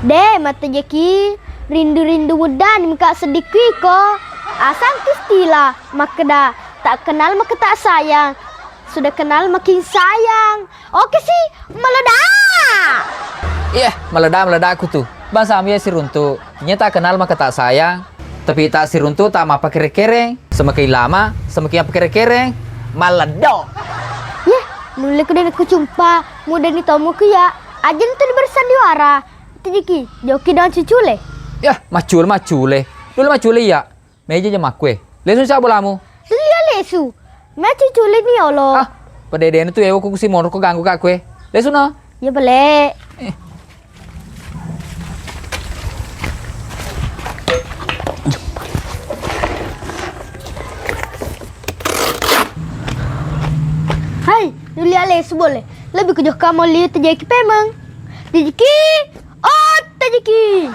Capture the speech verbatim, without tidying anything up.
De, mattajeki, rindu-rindu muddani maka seddikku iko. Asang ku istilah makkeda, tak kenal maka tak sayang, sudah kenal makin sayang. Oke sih, meledak. Iya, meledak-meledak aku tuh. Bangsa iya siruntu. Nya tak kenal maka tak sayang. Tapi tak siruntu tak mappakere-kereng. Semakin lama, semakin apa kere-kereng. Meledak. Yeh, nulle ku dene ku cumpa, muda ni tomu ku ya. Aja tu bersandiwara. Tijiki, joki dong cucule. Yah, macule macule. Dulu macule iya. Meja je makkue. Lesu sa bolamu. Iya lesu. Me cucule ni olo. Ah, pededena tu ewo ku si monro ko ganggu ka kue. Lesu no. Iya bele. Hai, nulia lesu bole. Lebih ke jokka mau liu tejeki pemeng. Tejeki, oh tejeki.